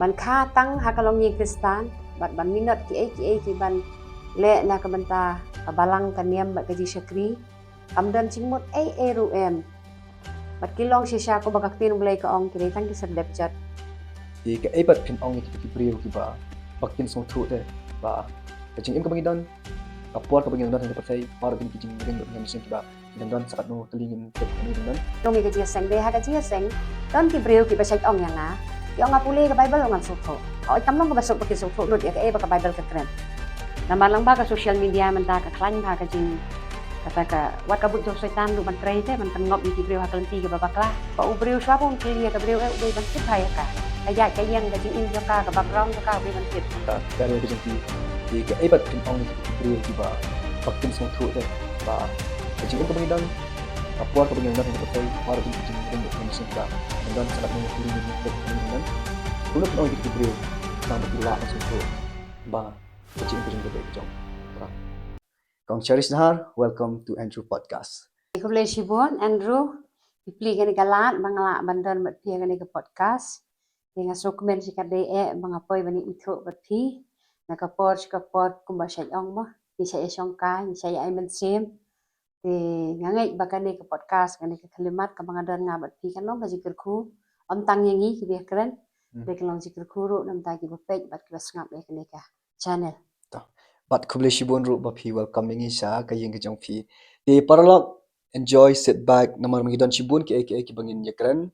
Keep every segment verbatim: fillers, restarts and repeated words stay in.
Ban kha tang ha ka longïing Khristan, bad ban minot kiei kiei kiban leh na ka bynta ka balang, ka niam bad ka jingshakri. Kam don jingmut ei ei ruh em. Bad ki long shisha kumba ka ktien Blei ka ong, ki dei tang ki serdep jot. Te kaei pat phin ong ïa kita ki briew kiba, ba kin sngewthuh te ba ka jingim kaba ngi don, ka por kaba ngi don ha kane ka pyrthei, baroh kine ki jingïaring bad ki jingïaring kiba ngi don, sa katno tylli ngim tip kane ngi don. Ngi ka jingïaseng, dei ha ka jingïaseng don ki briew kiba shait ong ïa nga, ki ong nga pule ka Baibl ruh ngan sngewthuh. Oi, kam long kaba suk ba kin sngewthuh lut ïa kaei ba ka Baibl ka kren. Namar lyngba ka social media mynta ka khlaiñ bha ka jing, kata ka, wat ka buit jong Soitan ruh ban trei te, ban pynngop ïa ki briew ha ka lynti kaba bakla. Ba u briew shuwa ba un kylli ïa ka briew, eh, u dei ban tip bha ïa ka, ka ïaid ka ïeng, ka jingim jong ka, ka background jong ka, u dei ban tip. Ka, ka ri ka jong ki, ki, kaei pat phin ong ïa ki briew kiba, ba kin sngewthuh te ba ka jingim kaba ngi don, ka por kaba ngi don ha kane ka pyrthei, baroh kine ki jingïaring bad ki jingïaring kiba ngi don, sa katno tylli ngim tip kane ngi don. Kumno phin ong ïa ki briew, tang ba ki lah ban sngewthuh ba ka jingim ka jong ki dei ka jong Trai. Kong Cherish Dhar, welcome to Andrew Podcast. Khublei shibun Andrew, phi plie kane ka lad ba nga lah ban don bad phi ha kane ka podcast. Te nga sngewkmen shikatdei eh ba nga poi ban ïaithuh bad phi. Na ka por sha ka por kumba shait ong mo, ngi shait ïashongkai, ngi shait ïa ai mynsiem. Te nga ngeit ba kane ka podcast, kane ka khyllipmat kaba nga don nga bad phi kan long ka jingkyrkhu, ym tang ïa ngi kiba ïakren, Hmm. te kan long jingkyrkhu ruh na bynta kiba peit bad kiba sngap ïa kane ka channel. To. Bad khublei shibun ruh ba phi welcome ïa ngi sha ka ïing ka jong phi. Te paralok, enjoy, sit back, namar ma ngi don shibun kiei kiei kiba ngin ïakren.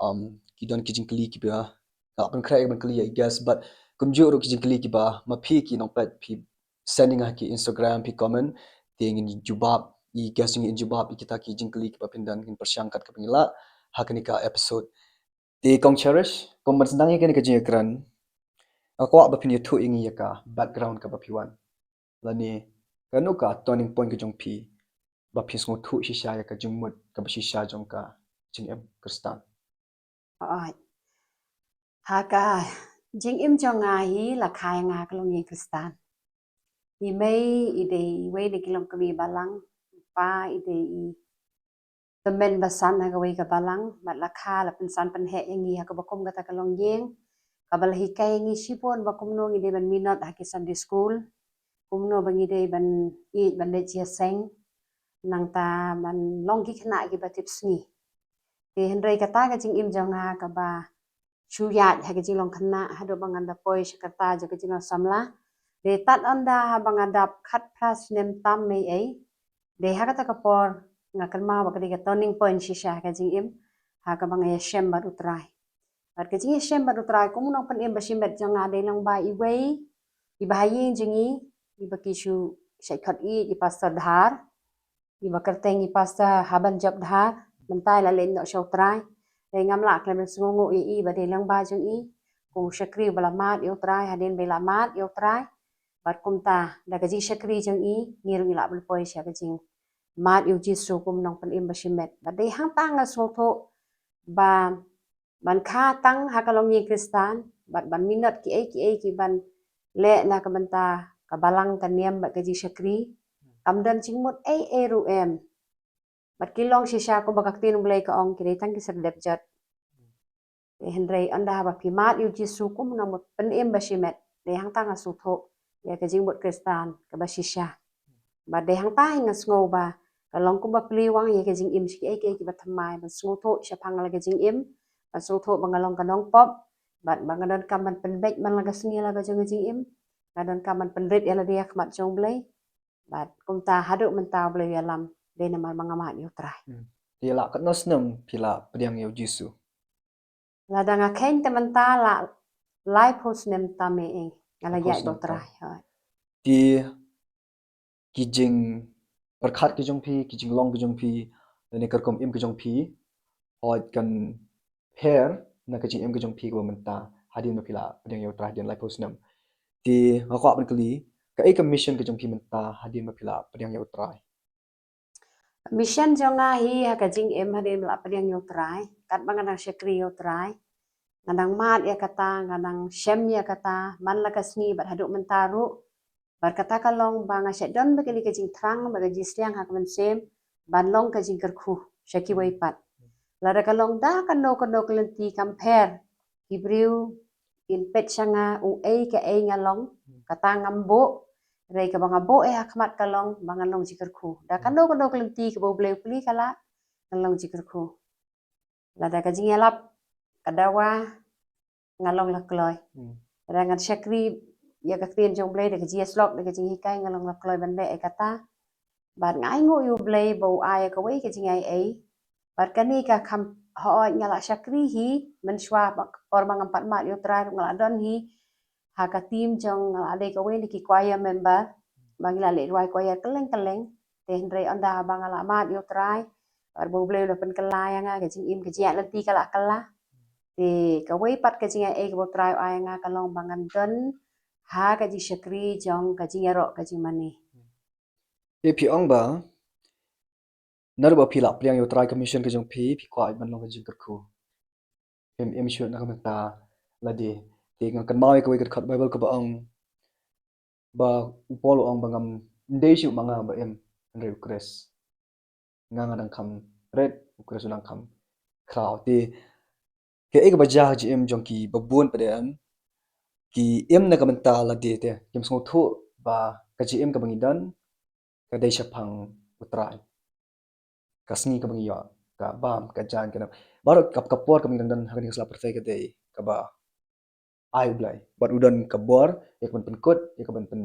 Um, ki don ki jingkylli kiba nga pynkhreh ban kylli ïa i guest, bad kumjuh ruh ki jingkylli kiba ma phi ki nongpeit phi sending ha ki Instagram, phi comment, te ngin jubab, i guest ngin jubab ïa kita ki jingkylli kiba phin don, ngin pyrshang kat kaba ngi lah ha kane ka episode. Te Kong Cherish, kum ban sdang ïa kane ka jingïakren, nga kwah ba phin ïathuh ïa ngi ïa ka background kaba phi wan, lane kano ka turning point ka jong phi ba phi sngewthuh shisha ïa ka jingmut kaba shisha jong ka jingim Khristan. Oi. Ha ka jingim jong nga hi la kha ïa nga ha ka longïing Khristan. I mei i dei iwei na ki longkmie balang, i pa i dei i tymmen basan ha kawei ka balang, bad la kha, la pynsan pynheh ïa ngi ha kaba kum kata ka longïing kaba la hikai ïa ngi shibun ba kumno ngi dei ban minot ha ki Sunday school, kumno ba ngi dei ban ïeit ban leit ïaseng, nangta ban long ki khynnah kiba tipsngi. Te hynrei kata ka jingim jong nga kaba shu ïaid ha ka jinglong khynnah haduh ba ngan da poi sha ka rta jong ka jinglong samla. Te tad ynda haba nga dap khatphra snem tam mei ei, te ha kata ka por nga kynmaw ba ka dei ka turning point shisha ha ka jingim, ha kaba nga ïashem bad U Trai. Bad ka jingïashem bad U Trai kum u nongpynim bashimet jong nga dei lyngba iwei iba ha ïing jong ngi, iba ki shu shait khot ïa i Pastor Dhar, iba kyrteng i Pastor Habanjop Dhar, mynta i la leit noh sha U Trai. Te ngam lah khlem ban sngewnguh ïa i ba dei lyngba jong i kum u shakri uba la mad ïa U Trai hadien ba i la mad ïa U Trai. Bad kumta da ka jingshakri jong i ngi ruh ngi lah ban poi sha ka jingmad ïa U Jisu kum u nongpynim bashimet. Bad dei hangta nga sngewthuh ba ban kha tang ha ka longïing Khristan, bad ban minot kiei kiei kiban leh na ka bynta ka balang, ka niam bad ka jingshakri, kam don jingmut ei ei ruh em. Bad ki long shisha kumba ka ktien Blei ka ong, ki dei tang ki serdep jot. Te hynrei ynda haba phi mad ïa U Jisu kum u nongpynim bashimet, dei hangta nga sngewthuh ïa ka jingmut Khristan kaba shisha. Bad dei hangta hi nga sngew ba ka long kumba plie wang ïa ka jingim sha kiei kiei kiba thymmai, ban sngewthuh shaphang la ka jingim, ban sngewthuh ba nga long ka nongpop, bad ba nga donkam ban pynbeit man la ka sngi la ka jong ka jingim, nga donkam ban pynrit ïa lade ha khmat jong U Blei. Bad kumta haduh mynta U Blei u ïalam, dei namar ba nga mad ïa U Trai. Hmm. Te la katno snem phi la pdiang ïa U Jisu? Lada nga kheiñ te mynta la laiphew snem tam ei ei nga la ïaid bad U Trai. Hooid. Te ki jingpyrkhat ki jong phi, ki jinglong ki jong phi, lane ka rukom im ki jong phi, hooid kan pher na ka jingim ki jong phi kaba mynta hadien ba phi la pdiang ïa U Trai hadien laiphew snem. Te nga kwah ban kylli, kaei ka mission ki jong phi mynta hadien ba phi la pdiang ïa U Trai? Mission jong nga hi ha ka jingim hadien ba la pdiang ïa U Trai, katba nga dang shakri ïa U Trai, nga dang mad ïa kata, nga dang shem ïa kata man la ka sngi bad haduh mynta ruh. Bad kata ka long ba nga shait don bad kane ka jingthrang bad ka jingsliang ha ka mynsiem ban long ka jingkyrkhu sha kiwei pat. Lada ka long da kano kano ka lynti, kam pher, ki briew in peit sha nga, u ei ka ei nga long, kata ngam buh, hynrei kaba nga buh eh ha khmat ka long ba ngan long jingkyrkhu. Da kano kano ka lynti kaba U Blei u plie ka lah, ngan long jingkyrkhu. Lada ka jingïalap ka dawa, nga long la kloi. Lada ngan shakri ïa ka ktien jong U Blei da ka jingïasyllok da ka jinghikai, nga long la kloi ban leh ïa kata. Bad nga ainguh ïa U Blei ba u ai ïa kawei ka jingaiei. Bad kane ka kham hooid nga la shakri hi, mynshuwa ba ka por ba ngam pat mad ïa U Trai ruh nga la don hi ha ka team jong, nga la dei kawei na ki choir member ba ngi la leh rwai choir kylleng kylleng. Te hynrei ynda ba nga la mad ïa U Trai, bad ba U Blei u la pynkylla ïa nga, ka jingim ka jingïaid lynti ka la kylla. Te kawei pat ka jingaiei kaba U Trai u ai ïa nga ka long ba ngan don ha ka jingshakri jong ka jingïaroh ka jingmane. Te phi ong ba naduh ba phi la pliang ïa U Trai, ka mission ka jong phi, phi kwah ban long ka jingkyrkhu. Phim im shuh na ka bynta lade. Te nga kynmaw ïa kawei ka dkhot Baibl kaba ong ba u Paul u ong ba ngam dei shuh ma nga ba im, hynrei U Khrist. Nga nga dang kham rit, U Khrist u dang kham khraw. Te kaei kaba jia ha ka jingim jong kiba bun pat em, ki im na ka bynta lade te, kim sngewthuh ba ka jingim kaba ngi don ka dei shaphang U Trai. Ka sngi kaba ngi ïoh, ka bam, ka jan, ka nep, baroh ka, ka por kaba ngi dang don ha kane ka sla pyrthei ka dei kaba ai U Blei. Bad u don ka bor ïa ka ban pynkut, ïa ka ban pyn,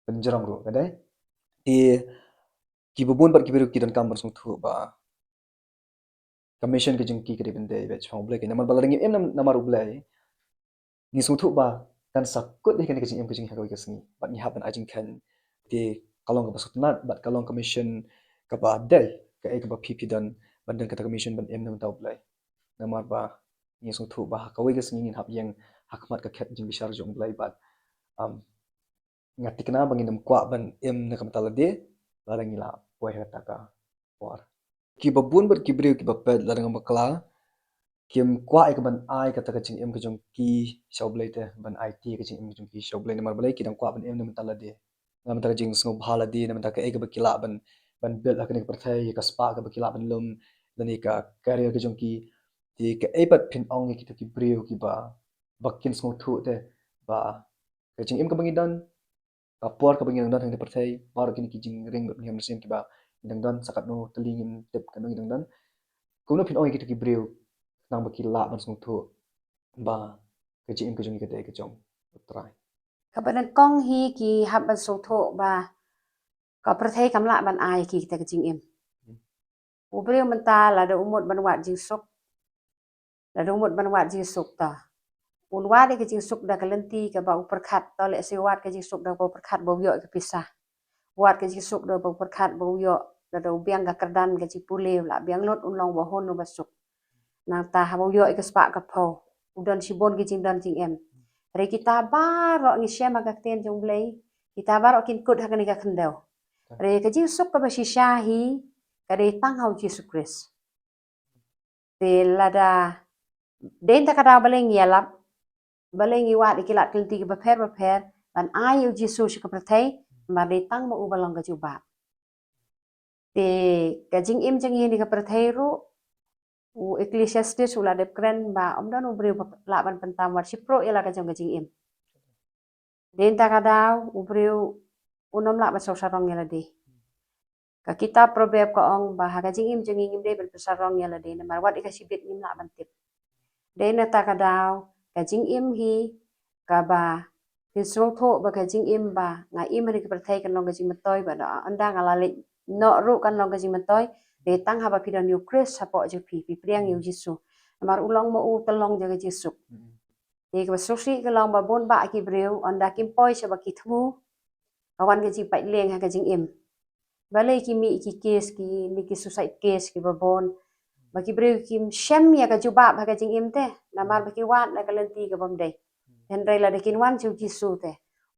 pynjrong ruh, ka dei. Te kiba bun bad kiba briew ki donkam ban sngewthuh ba ka mission ka jong ki ka dei ban dei beit shaphang U Blei. Namar ba lada ngi im nam-, namar U Blei, ngi sngewthuh ba kan sa kut ïa kane ka jingim ka jong ngi ha kawei ka sngi. Bad ngi hap ban ai jingkheiñ. Te ka long kaba sngewtynnat bad ka long ka mission kaba dei, kaei kaba phi phi don ban don kata ka mission ban im na ka bynta U Blei. Namar ba ngi sngewthuh ba ha kawei ka sngi ngin hap ïeng ha khmat ka khet jingbishar jong U Blei bad, um, nga thikna ba ngin ym kwah ban im na ka bynta lade lada ngi la poi ha kata ka por. Kiba bun bad ki briew kiba peit lada ngam bakla, kim kwah ïa ka ban ai kata ka jingim ka jong ki sha U Blei te, ban aiti ka jingim ka jong ki sha U Blei, namar balei ki dang kwah ban im na ka bynta lade. Na ka bynta ka jingsngewbha lade, na ka bynta kaei kaba ki lah ban, ban build ha kane ka pyrthei, ïa ka spah kaba ki lah ban lum, lane ka career ka jong ki. Te kaei pat phin ong ïa kito ki briew kiba, ba kin sngewthuh te ba ka jingim kaba ngi don, ka por kaba ngi dang don ha kane ka pyrthei, baroh kine ki jingring bad ngi hap mynsiem kiba ngi dang don, sa katno tylli ngim tip katno ngi dang don. Kumno phin ong ïa kito ki briew khnang ba ki lah ban sngewthuh ba ka jingim ka jong ngi ka dei ka jong U Trai? Kaba nyngkong hi ki hap ban sngewthuh ba ka pyrthei kam lah ban ai ïa ki kata ka jingim. U briew mynta lada u mut ban wad jingsuk, lada u mut ban wad jingsuk ta, un wad ïa ka jingsuk da ka lynti kaba u pyrkhat, to lehse u wad ka jingsuk da kaba u pyrkhat ba u ïoh ïa ka pisa. U wad ka jingsuk da kaba u pyrkhat ba u ïoh, lada u biang ka kyrdan ka jingpule, u la biang lut, un long ba hun uba suk. Nangta haba u ïoh ïa ka spah ka phew, u don shibun ki jingdon jingem. Hynrei kita baroh, ngi shem ha ka ktien jong U Blei, kita baroh kin kut ha kane ka khyndew. Hynrei ka jingsuk kaba shisha hi ka dei tang ha U Jisu Khrist. Te lada, dei na kata ka daw balei ngi ïalap, balei ngi wad ïa ki lad ki lynti kiba pher ba pher ban ai ïa U Jisu sha ka pyrthei, namar dei tang ma u ba long ka jubab. Te ka jingim jong ngi ha kane ka pyrthei ruh, u Ecclesiastes u la dep kren ba ym don u briew ba lah ban pyntam wat shipruh ïa la ka jong ka jingim. Dei na kata ka daw u briew un ym lah ban sngewsarong ïa lade. Ka kitab Proverb ka ong ba ha ka jingim jong ngi ngim dei ban pynsarong ïa lade, namar wat ïa ka shibit ngim lah ban tip. Dei na kata ka daw ka jingim hi kaba phin sngewthuh ba ka jingim ba nga im ha kane ka pyrthei kan long ka jingmyntoi, bad ynda nga la leit noh ruh kan long ka jingmyntoi. Dei tang haba phi don ïa U Khrist hapoh jong phi, phi pdiang ïa U Jisu. Namar u long ma u tyllong jong ka jingsuk. Te kaba sngewsih ka long ba bun bah ki briew ynda kim poi sha ba ki thmu, ka wan ka jingpait lieng ha ka jingim. Balei ki mih ki case, kine ki suicide case kiba bun, ba ki briew kim shem ïa ka jubab ha ka jingim te, namar ba ki wad na ka lynti kabym dei. Hynrei lada kin wan sha U Jisu te,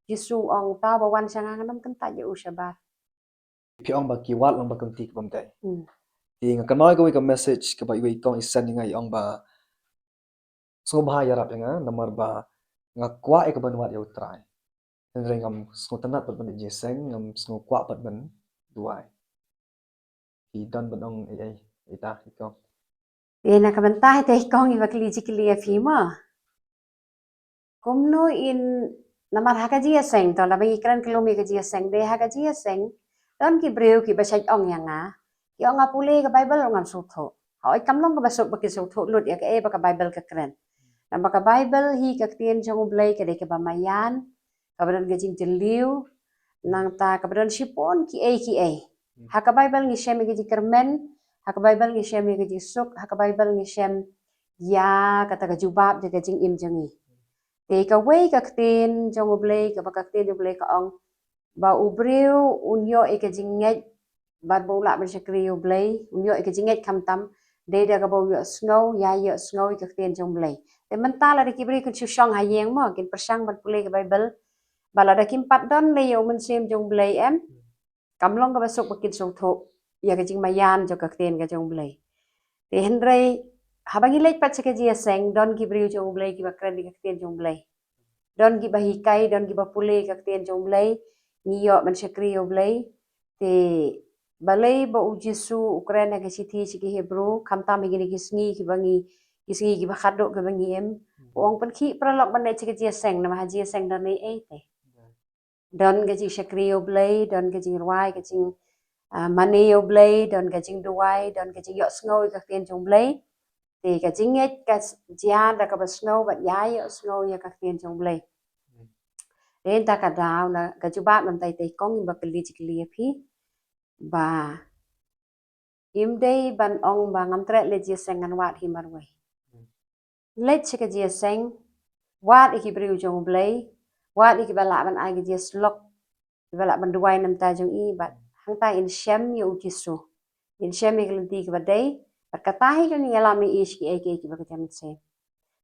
Jisu u ong, uta uba wan sha nga ngan ym kyntait ïa u shabar. Phi ong ba ki wad lang bad ka lynti kabym dei. Hmm. Te nga kynmaw kawei ka message kaba iwei i kong i send ïa nga, i ong ba sngewbha ïarap ïa nga namar ba nga kwah ïa ka ban wad ïa U Trai. Hynrei ngam sngewtynnat bad ban leit jingïaseng, ngam sngew kwah bad ban duwai. Phi don ban ong ei ei, ita i kong? Te na ka bynta ita i kong, iba kylli jingkylli ïa phi mo. Kumno in, namar ha ka jingïaseng, to lada ngi kren kyllum ïa ka jingïaseng, dei ha ka jingïaseng don ki briew kiba shait ong ïa nga, ki ong nga pule ka Baibl, ong ngam sngewthuh. Hooid, kam long kaba suk ba kin sngewthuh lut ïa kaei ba ka Baibl ka kren. Namar ka Baibl hi ka ktien jong U Blei, ka dei kaba maïan, kaba don ka jingjylliew, nangta kaba don shibun kiei kiei. Ha ka Baibl ngi shem ïa ka jingkyrmen, ha ka Baibl ngi shem ïa ka jingsuk, ha ka Baibl ngi shem ïa kata ka jubab jong ka jingim jong ngi. Te kawei ka ktien jong U Blei, kaba ka ktien jong U Blei ka ong ba u briew un ïoh ïa ka jingngeit, bad ba u lah ban shakri ïa U Blei, un ïoh ïa ka jingngeit khamtam dei da kaba u ïohsngew, ïa ïohsngew ïa ka ktien jong U Blei. Te mynta lada ki briew kin shu shong ha ïing mo, kin pyrshang ban pule ka Baibl, bad lada kim pat don lei ïa U Mynsiem jong U Blei, em, kam long kaba suk ba kin sngewthuh ïa ka jingmaïan jong ka ktien ka jong U Blei. Te hynrei haba ngi leit pat sha ka jingïaseng, don ki briew jong U Blei kiba kren ïa ka ktien jong U Blei. Don kiba hikai, don kiba pule ïa ka ktien jong U Blei, ngi ïoh ban shakri ïa U Blei. Te balei ba U Jisu u kren ha ka shithi sha ki Hebru, khamtam ha kine ki sngi kiba ngi, ki sngi kiba khadduh kiba ngi im, u ong pynkhih paralok ban leit sha ka jingïaseng, namar ha jingïaseng don ei ei te. Don ka jingshakri ïa U Blei, don ka jingrwai, ka jing, ah, mane ïa U Blei, don ka jingduwai, don ka jingïohsngew ïa ka ktien jong U Blei. Te ka jingngeit ka s-, jia da kaba sngew bad ïa ïohsngew ïa ka ktien jong U Blei. Te nangta ka daw na ka jubab namar tai tai kong, ba kylli jingkylli ïa phi ba im dei ban ong ba ngam treh leit jingïaseng, ngan wad hi marwei. Leit sha ka jingïaseng, wad ïa ki briew jong U Blei, wad ïa kiba lah ban ai ka jingïasyllok, kiba lah ban duwai na ka bynta jong i, bad hangta in shem ïa U Jisu, in shem ïa ka lynti kaba dei, bad kata hi kan ïalam ïa i sha kiei kiei kiba ka jam shisha.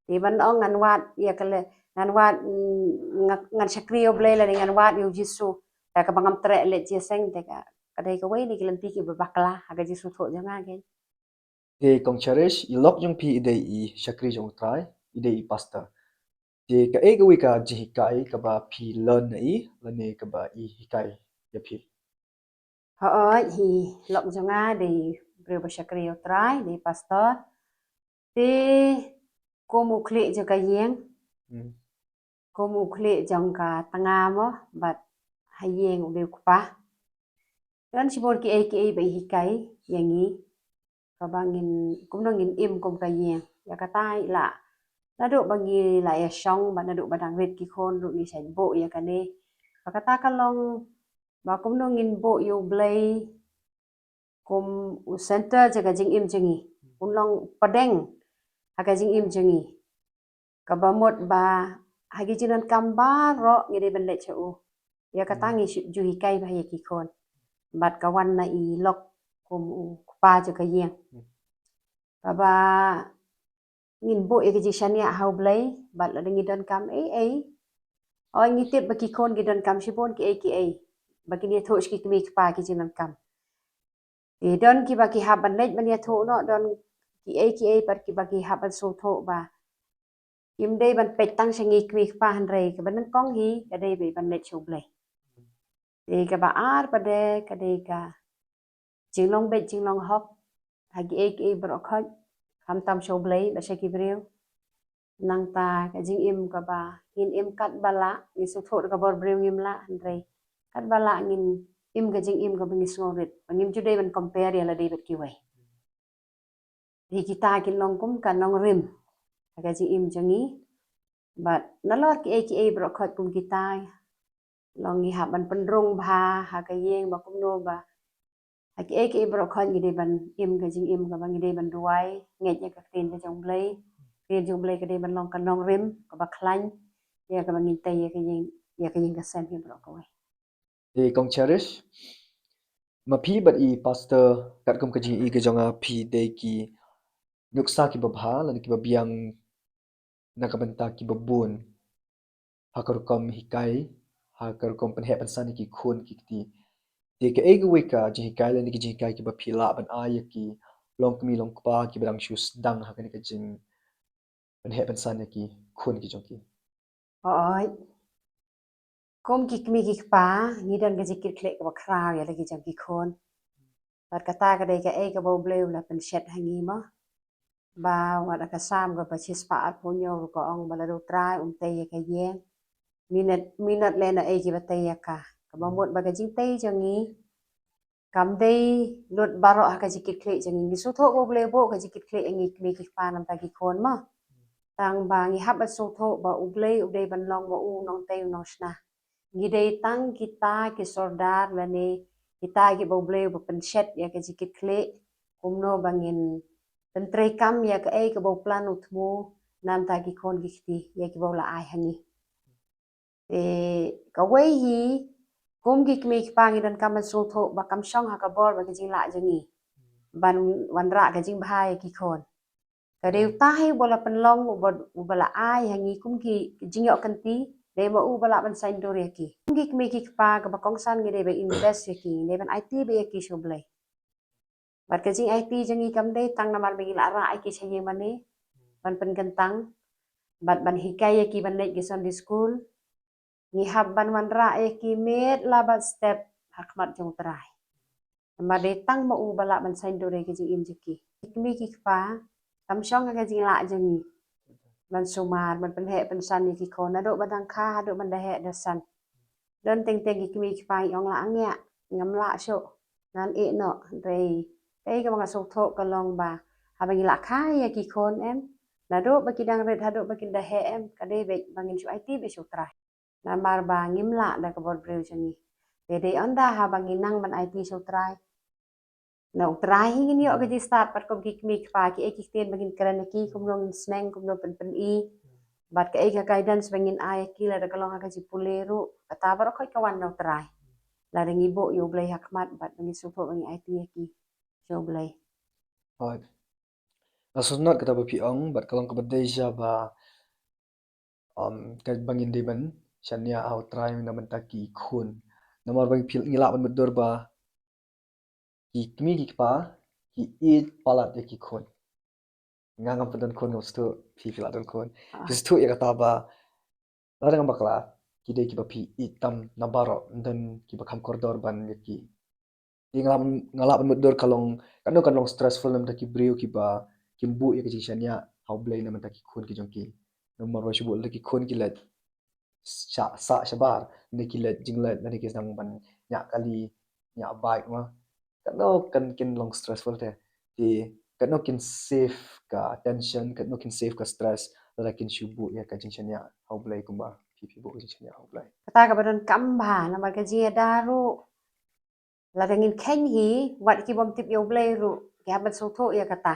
Te ban ong ngan wad ïa ka le, ngan wad, mm, nga-, ngan shakri ïa U Blei lane ngan wad ïa U Jisu da kaba ngam treh leit jingïaseng, te ka, ka dei kawei na ki lynti kiba bakla ha ka jingsngewthuh jong nga, keiñ. Te kong Cherish, i lok jong phi i dei i shakri jong U Trai, i dei i pastor. Te kaei kawei ka jinghikai kaba phi learn na i, lane kaba i hikai ïa phi? Hooid, i lok jong nga dei briew ba shakri ïa U Trai, dei pastor. Te kum u khlieh jong ka ïing, hmm, kum u khlieh jong ka tnga mo, bad ha ïing u dei u kpa. Don shibun kiei kiei ba i hikai ïa ngi, kaba ngin, kumno ngin im kum ka ïing. Ïa kata i la, naduh ba ngi la ïashong, bad naduh ba dang rit ki khun ruh ngi shait buh ïa kane. Ba kata ka long ba kumno ngin buh ïa U Blei kum u center jong ka jingim jong ngi, un long pdeng ha ka jingim jong ngi. Kaba mut ba ha ki jingdonkam baroh ngi dei ban leit sha u. Ïa kata ngi shu ju hikai bha ïa ki khun. Bad ka wan na i lok kum u kpa jong ka ïing. Kaba ngin buh ïa ka jingshaniah ha U Blei, bad lada ngi donkam ei ei, hooid ngi tip ba ki khun ki donkam shibun kiei kiei ba kin ïathuh sha ki kmie ki kpa ki jingdonkam. Te don kiba ki hap ban leit ban ïathuh noh, don kiei kiei pat kiba ki hap ban sngewthuh ba kim dei ban peit tang sha ngi kmie kpa, hynrei kaba nyngkong hi ka dei ba i ban leit sha U Blei. Te kaba ar pat de ka dei ka jinglong beit jinglong hok ha kiei kiei baroh khoit, khamtam sha U Blei bad sha ki briew. Nangta ka jingim kaba ngin im katba lah, ngi sngewthuh da ka bor briew ngim lah, hynrei katba lah ngin im ka jingim kaba ngi sngewrit, ba ngim ju dei ban compare ïa lade bad kiwei. Te kita kin long kum ka nongrim ha ka jingim jong ngi. Bad nalor kiei kiei baroh khoit kum kita, long ngi hap ban pynrung bha ha ka ïing ba kumno ba ha kiei kiei baroh khoit ngi dei ban im ka jingim kaba ngi dei ban duwai, ngeit ïa ka ktien ka jong U Blei. Ktien jong U Blei ka dei ban long ka nongrim kaba khlaiñ ïa kaba ngin tei ïa ka ïing, ïa ka ïing ka sem hi baroh kawei. Te kong Cherish, ma phi bad i pastor, katkum ka jingïohi ka jong nga, phi dei ki nuksa kiba bha lane kiba biang na ka bynta kiba bun ha ka rukom hikai, ha ka rukom pynheh pynsan ïa ki khun ki kti. Te kaei kawei ka jinghikai lane ki jinghikai kiba phi lah ban ai ïa ki longkmie longkpa kiba dang shu sdang ha kane ka jingpynheh pynsan ïa ki khun ki jong ki? Hooid. Kum ki kmie ki kpa, ngi don ka jingkit khlieh kaba khraw ïa la ki jong ki khun. Bad kata ka dei kaei kaba U Blei u la pynshet ha ngi mo. Ba wat ka Salm kaba shispah arphew hynñiew ruh ka ong ba lada U Trai um tei ïa ka ïing, minot, minot lehnohei kiba tei ïa ka. Kaba mut ba ka jingtei jong ngi kam dei lut baroh ha ka jingkitkhlieh jong ngi. Ngi sngewthuh ba U Blei u buh ka jingkitkhlieh ïa ngi kmie ki kpa namar ki khun mo. Tang ba ngi hap ban sngewthuh ba U Blei u dei ban long ma u nongtei u nongshna. Ngi dei tang kita ki sordar lane kita kiba U Blei uba pynshet ïa ka jingkitkhlieh, kumno ba ngin pyntreikam ïa kaei kaba u plan u thmu namar ki khun ki kti ïa kiba u la ai ha ngi. Te kawei hi, kum ki kmie ki kpa ngi donkam ban sngewthuh ba kam shong ha ka bor bad ka jinglah jong ngi ban wanrah ka jingbha ïa ki khun. Ka dei uta hi uba la pynlong, uba, uba la ai ha ngi kum ki jingïoh kynti, dei ma u uba lah ban saiñdur ïa ki. Kum ki kmie ki kpa kaba kongsan ngi dei ban invest ïa ki, ngi dei ban aiti beit ïa ki sha U Blei. Bad ka jingaiti jong ngi kam dei tang namar ba ngi la rah ïa ki sha ïingmane ban pynkyntang bad ban hikai ïa ki ban leit ki Sunday school. Ngi hap ban wanrah ïa ki miet la bad step ha khmat jong U Trai. Namar dei tang ma u uba lah ban saiñdur ïa ki jingim jong ki. Ki kmie ki kpa kam shong ha ka jinglah jong ngi ban sumar, ban pynheh pynsan ïa ki khun, naduh ba dang kha haduh ban da heh da san. Don teng teng ki kmie ki kpa ngi ong lah ngiah, ngam lah shuh, ngan ïeh noh. Hynrei kaei kaba nga sngewthuh ka long ba haba ngi la kha ïa ki khun em, naduh ba ki dang rit haduh ba kin da heh em, ka dei beit ba ngin shu aiti beit sha U Trai. Namar ba ngim lah da ka bor briew jong ngi. Te dei ynda haba ngi nang ban aiti sha U Trai, na U Trai hi ngin ïoh ka jingstad bad kum ki kmie ki kpa, kiei ki ktien ba ngin kren ïa ki, kumno ngin sneng, kumno pynpyni bad kaei ka guidance ba ngin ai ïa ki lada ka long ha ka jingpule ruh, kata baroh khoit ka wan na U Trai. Lada ngi buh ïa U Blei ha khmat bad ba ngi sngewthuh ba ngi aiti ïa ki sha U Blei. Hooid. Nga sngewtynnat kata ba phi ong bad ka long kaba dei sha ba, um, kaba ngin dei ban shaniah ha U Trai na bynta ki khun. Namar ba ngi lah ban mutdur ba ki kmie ki kpa ki ïeit palat ïa ki khun. Nga ngam pat don khun, ngam sngewthuh phi, phi la don khun. Phi sngewthuh ïa kata ba lada ngam bakla, ki dei kiba phi ïeit tam na baroh, ym don kiba kham kordor ban ïa ki. Te nga lah, nga lah ban mutdur ka long, katno kan long stressful na bynta ki briew kiba kim buh ïa ka jingshaniah ha U Blei na bynta ki khun ki jong ki. Namar ba shu buh lada ki khun ki leit sha, sah shabar, lada ki leit jingleit, lada ki sdang ban ñiah kali, ñiah bike ma. Katno kan kin long stressful te. Te katno kin save ka tension, katno kin save ka stress lada kin shu buh ïa ka jingshaniah ha U Blei kumba phi, phi buh ka jingshaniah ha U Blei. Kata kaba donkam bha namar ka jingïada ruh, lada ngin kheiñ hi, wat ki bym tip ïa U Blei ruh ki hap ban sngewthuh ïa kata.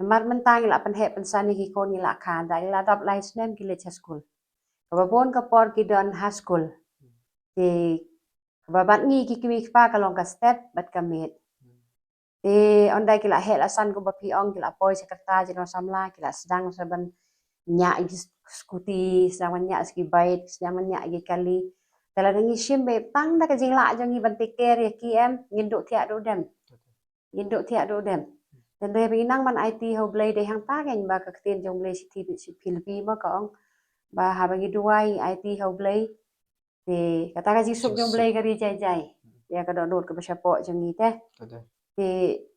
Namar mynta ngi la pynheh pynsan ïa ki khun, ngi la kha, da ngi la dap lai snem ki leit ha skul. Kaba bun ka por ki don ha skul. Te kaba bad ngi ki kmie ki kpa ka long ka step bad ka miet. Te ynda ki la heh la san kumba phi ong, ki la poi sha ka rta jong ki nongsamla, ki la sdang sa ban ñiah ki scooty, sdang ban ñiah ki bike, sdang ban ñiah ki kali. Te lada ngi shim beit tang da ka jinglah jong ngi ban take care ïa ki em, ngin duh thiah duh dem. Ngin duh thiah duh dem. Te hynrei ba ngi nang ban aiti ha U Blei, dei hangta kein ba ka ktien jong U Blei shithi Philippi ma ka ong ba haba ngi duwai, aiti ha U Blei, te kata ka jingsuk jong U Blei ka ri jai jai ïa ka dohnud kaba shapoh jong ngi te. Te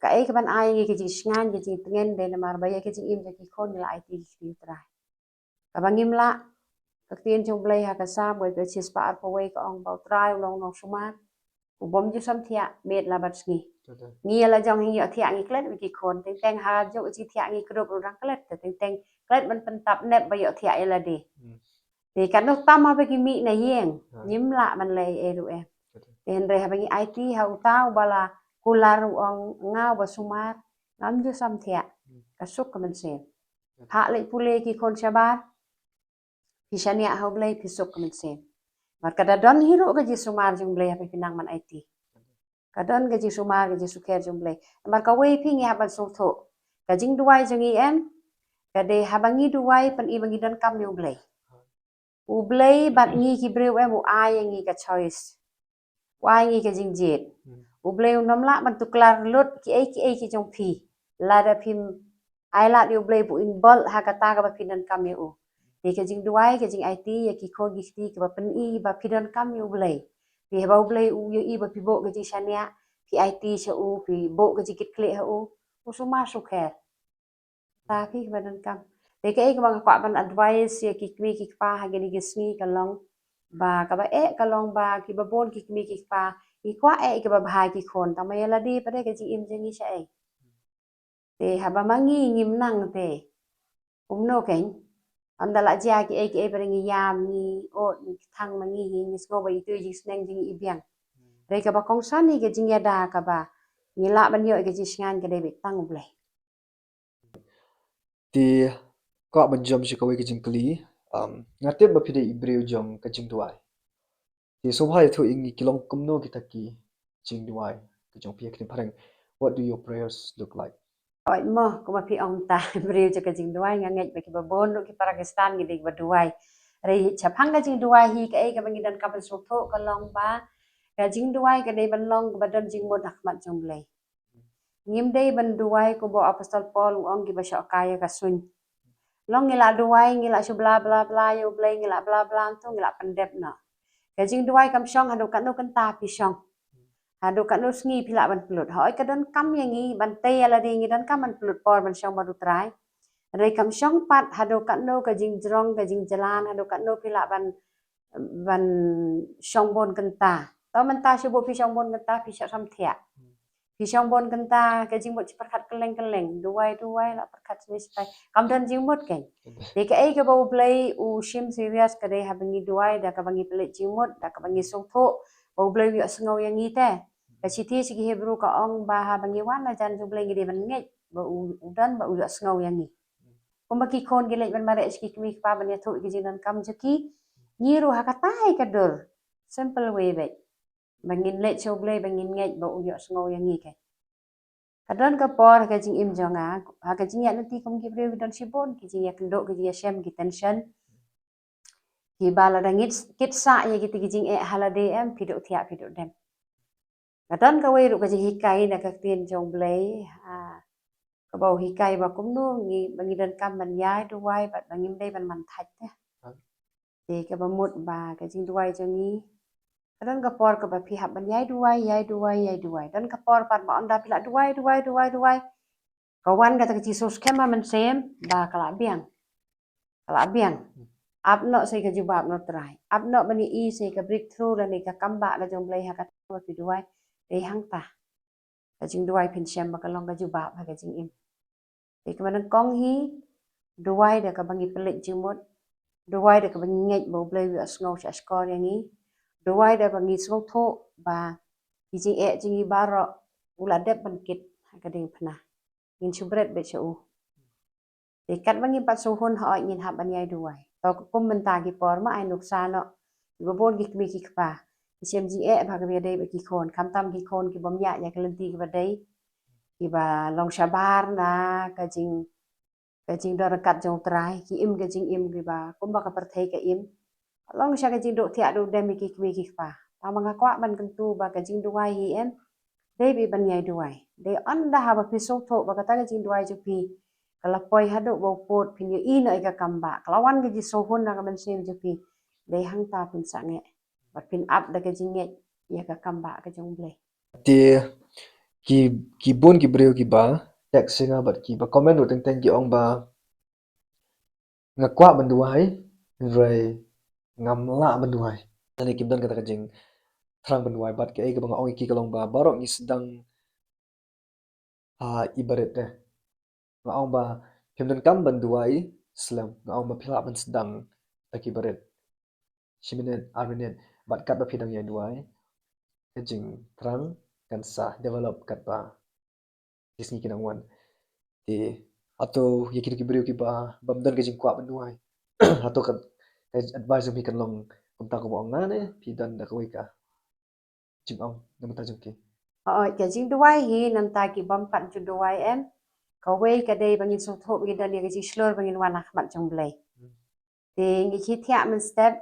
kaei kaban ai ngi ka jingshngaiñ, ka jingtngen, dei namar ba ïa ka jingim jong ki khun ngi la aiti ki ktien U Trai. Kaba ngim lah, ka ktien jong U Blei ha ka Salm wei, ka shispah arphew wei ka ong ba U Trai u long u nongsumar u bym ju samthiah miet la bad sngi. Ngi ïa la jong hi ngi ïohthiah ngi klet bad ki khun, teng teng ha juk jingthiah ngi kdup ruh dang klet, te teng teng klet ban pyntap nep ba ïohthiah ïa lade. Te katno tam haba ki mih na ïing, ngim lah ban leh ei ei ruh em. Te hynrei haba ngi aiti ha uta uba la kular, u ong nga uba sumar, ngam ju samthiah, ka suk ka mynsiem. Phah leit pule ki khun shabar, phi shaniah ha U Blei, phi suk ka mynsiem. Namar ka da don hi ruh ka jingsumar jong U Blei haba phi nang ban aiti. Ka don ka jingsumar, ka jingsukher jong U Blei. Namar kawei phi, ngi hap ban sngewthuh, ka jingduwai jong ngi em, ka dei haba ngi duwai pyni ba ngi donkam ïa U Blei. U Blei bad ngi ki briew em, u ai ïa ngi ka choice, u ai ngi ka jingjied. U Blei um lah ban tuklar lut kiei kiei ki jong phi lada phim ai lad ïa U Blei ba u involve ha kata kaba phi donkam ïa u. Te ka jingduwai, ka jingaiti ïa ki khun ki kti kaba pyni ba phi donkam ïa U Blei. Te haba U Blei u ïohi ba phi buh ka jingshaniah, phi aiti sha u, phi buh ka jingkitkhlieh ha u, u sumar sukher. Ta phi kaba donkam. Te kaei kaba nga kwah ban advice ïa ki kmie ki kpa ha kine ki sngi ka long ba, kaba eh ka long ba kiba bun ki kmie ki kpa ki kwah eh kaba bha ki khun, tang ma ïa lade pat ka jingim jong ngi shaei. Te haba ma ngi ngim nang te kumno kein? Ynda la jia kiei kiei pat ngi ïam, ngi ud, ngi kthang ma ngi hi, ngi sngew ba itu i jingsneng jong ngi i biang. Te kaba kongsan hi ka jingïada kaba ngi lah ban ïoh ka jingshngaiñ ka dei beit tang U Blei. Te kwah ban jam sha kawei ka jingkylli. Um, nga tip ba phi dei i briew jong ka jingduwai. Te sngewbha ïathuh ïa ngi ki long kumno kita ki jingduwai ki jong phi ha kine phareng? What do your prayers look like? Oi mo, kumba phi ong ta, briew jong ka jingduwai, nga ngeit ba kiba bun ruh ki para Khristan ki dei kiba duwai. Hynrei shaphang ka jingduwai hi kaei kaba ngi donkam ban sngewthuh ka long ba ka jingduwai ka dei ban long kaba don jingmut ha khmat jong U Blei. Ngim dei ban duwai kumba u Apostol Paul u ong kiba shoh kai ïa ka suiñ. Long ngi la duwai, ngi la shu bla bla bla ïa U Blei, ngi la bla bla, ntu ngi la pyndep noh. Ka jingduwai kam shong haduh katno kynta phi shong, haduh katno sngi phi lah ban pynlut. Hooid ka donkam ïa ngi ban tei ïa lade, ngi donkam ban pynlut por ban shong bad U Trai. Hynrei kam shong pat haduh katno ka jingjrong, ka jingjlan, haduh katno phi lah ban ban shong bun kynta. To mynta shu buh phi shong bun kynta phi shah sam thiah. Phi shong bun kynta ka jingmut shi pyrkhat kylleng kylleng. Duwai duwai la pyrkhat sini sipai. Kam don jingmut kein. Te kaei kaba U Blei u shim serious ka dei haba ngi duwai da kaba ngi pynleit jingmut da kaba ngi sngewthuh ba U Blei u ïohsngew ïa ngi te. Ka shithi sha ki Hebru ka ong ba haba ngi wan na jan jong U Blei ngi dei ban ngeit ba u, u don ba u ïohsngew ïa ngi. Kumba ki khun ki leit ban mareh sha ki kmie ki kpa ban ïathuh ïa ki jingdonkam jong ki, ngi ruh ha katai ka dur, simple way beit, ba ngin leit sha U Blei ba ngin ngeit ba u ïohsngew ïa ngi kein. Ka don ka por ha ka jingim jong nga, ha ka jingïaid lynti kum ki briew ki don shibun ki jingïakynduh, ki jingïashem, ki tension. Kiba lada ngit kit sah ïa kita ki jingeh ha lade em, phi duh thiah phi duh dem. Ka don kawei ruh ka jinghikai na ka ktien jong U Blei, ah, kaba u hikai ba kumno ngi, ba ngi donkam ban ïai duwai bad ba ngim dei ban man thait te. Te kaba mut ba ka jingduwai jong ngi, ka don ka por kaba phi hap ban ïai duwai, ïai duwai, ïai duwai. Don ka por pat ba ynda phi la duwai, duwai, duwai, duwai, ka wan kata ka jingsngewskhem ha mynsiem ba ka la biang. Ka la biang. Ap noh sa ïa ka jubab na U Trai. Ap noh ban ïohi sa ïa ka breakthrough lane ka kambah la jong U Blei ha kata kaba phi duwai. Dei hangta ka jingduwai phin shem ba ka long ka jubab ha ka jingim. Te kaba nyngkong hi, duwai da kaba ngi pynleit jingmut. Duwai da kaba ngi ngeit ba U Blei u ïohsngew shah shkor ïa ngi. Duwai da ba ngi sngewthuh ba ki jingeh jong ngi baroh u la dep ban kit ha ka diengphna. Ngin shu bret beit sha u. Te katba ngim pat sngewhun hooid ngin hap ban ïai duwai. To kum mynta ki por ma ai nuksa noh, kiba bun ki kmie ki kpa ki shem jingeh ba ka bia dei bad ki khun, khamtam ki khun ki bym ïaid ïa ka lynti kaba dei, kiba long shabar na ka jing, ka jingdon ryngkat jong U Trai, ki im ka jingim kiba kumba ka pyrthei ka im. Long sha ka jingduh thiah duh dem ïa ki kmie ki kpa. Tang ba nga kwah ban kyntu ba ka jingduwai hi em, dei beit ban ïai duwai. Dei ynda haba phi sngewthuh ba kata ka jingduwai jong phi ka la poi haduh ba u pud, phin ïohi noh ïa ka kambah, ka la wan ka jingsngewhun na ka mynsiem jong phi. Dei hangta phin sangeh bad phin ap da ka jingngeit ïa ka kambah ka jong U Blei. Te ki, ki bun ki briew kiba text ïa nga bad kiba comment ruh teng teng ki ong ba nga kwah ban duwai, hynrei ngam lah ban duwai. Lane kim don kata ka jingthrang ban duwai, bad kaei kaba nga ong ïa ki ka long ba baroh ngi sdang ha i barit te. Nga ong ba phim donkam ban duwai slem, nga ong ba phi lah ban sdang da ki barit shi minit, ar minit, bad katba phi dang ïai duwai, ka jingthrang kan sa develop katba ki sngi ki nang wan. Te hato ïa kito ki briew kiba bym don ka jingkwah ban duwai, hato ka, ka advice jong phi kan long kumta kumba ong nga ne phi don da kawei ka jingong na bynta jong ki? Hooid, ka jingduwai hi na bynta ki bym pat ju duwai em, kawei ka dei ba ngin sngewthuh ba ngin don ïa ka jingshlur ba ngin wan ha khmat jong U Blei. Te ngi ki thiah mynstep,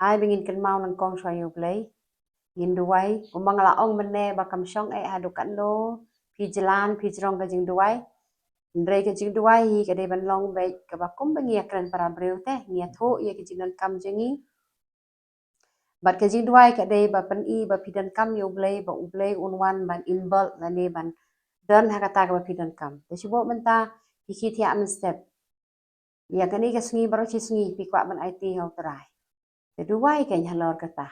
ai ba ngin kynmaw nyngkong shuwa ïa U Blei. Ngin duwai, kumba nga la ong mynne ba kam shong eh haduh katno phi jlan phi jrong ka jingduwai. Hynrei ka jingduwai hi ka dei ban long beit kaba kumba ngi ïakren para briew te, ngi ïathuh ïa ka jingdonkam jong ngi. Bad ka jingduwai ka dei ba pyni ba phi donkam ïa U Blei, ba U Blei un wan ban involve lane ban don ha kata kaba phi donkam. Te shu buh mynta Phi khie thiah mynstep. Ïa kane ka sngi baroh shi sngi phi kwah ban aiti ha U Trai. Te duwai kein halor kata.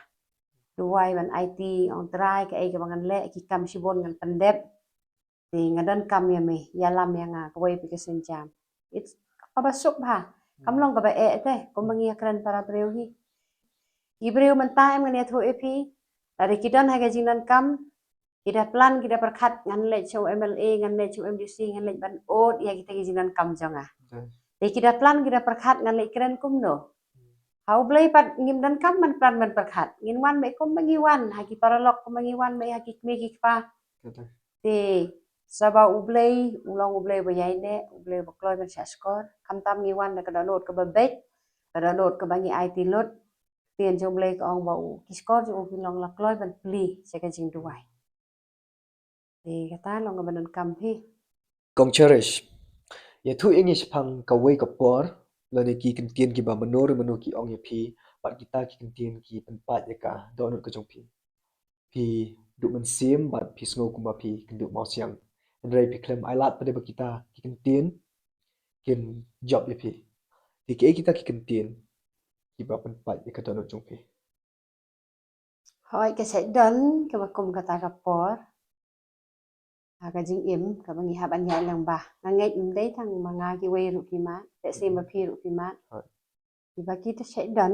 Duwai ban aiti ha U Trai kaei kaba ngan leh, ki kam shibun ngan pyndep. Te nga donkam ïa me, ïalam ïa nga, kawei phi ka sienjam. It's kaba suk bha. Kam long kaba eh te, kumba ngi ïakren para briew hi. Ki briew mynta em ngan ïathuh ïa phi. Lada ki don ha ka jingdonkam, ki da plan, ki da pyrkhat, ngan leit sha u M L A, ngan leit sha u M D C, ngan leit ban ud ïa kita ki jingdonkam jong nga. Te ki da plan, ki da pyrkhat, ngan leit kren kumno. Ha U Blei pat ngim donkam ban plan ban pyrkhat. Ngin wan beit kumba ngi wan, ha ki paralok kumba ngi wan beit, ha ki kmie ki kpa. Te saba U Blei u long U Blei ba ïaineh, U Blei ba kloi ban shahshkor. Khamtam ngi wan da ka dohnud kaba beit, ka dohnud kaba ngi aiti lut. Ktien jong U Blei ka ong ba u, ki shkor jong u ki long la kloi ban plie sha ka jingduwai. Te kata long kaba donkam hi. Kong Cherish, ïathuh ïa ngi shaphang kawei ka por, lane ki kyntien kiba mano re mano ki ong ïa phi, bad kita ki kyntien ki pynpait ïa ka dohnud ka jong phi. Phi duh mynsiem bad phi sngew kumba phi kynduh mawsiang. Hynrei phi khlem ailad pat ba kita ki kyntien kin jop ïa phi. Te kiei kita ki kyntien kiba pynpait ïa ka dohnud jong phi? Hooid, ka shait don kaba kum kata ka por ha ka jingim kaba ngi hap ban ïaid lyngba. Nga ngeit ym dei tang ma nga, kiwei ruh ki mad, te shisha ma phi ruh ki mad. Hooid. Kiba kita shait don,